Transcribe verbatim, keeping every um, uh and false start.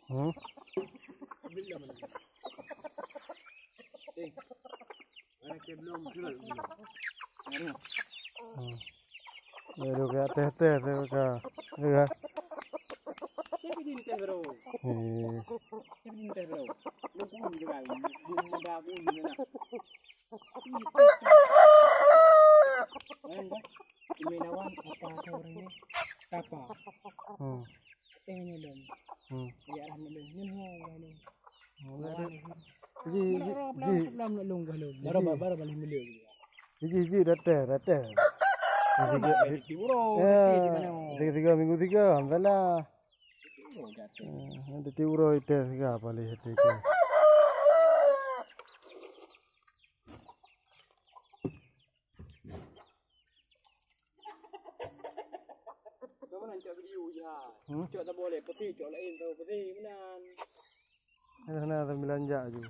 Hmm? Hmm. Baru ka teh-teh tu ka. Ya. Eh. Ini lawan apa tu orang ni? Tapa. Hmm. Tengoknya dong. Hmm. Ya, rahmat dong. Nyonya, ya, dong. Ji, ji, ji. Baru, baru, baru balik beliau. Ji, ji, datang, datang. Tiga, tiga, tiga minggu tiga, alhamdulillah. Eh, ada tiga uroe itu tiga paling itu. Kamu nak cak video je ha. Hmm? Cak tak boleh, pasti cak lain tahu, pasti benar. Ada sana sambil lanjak je.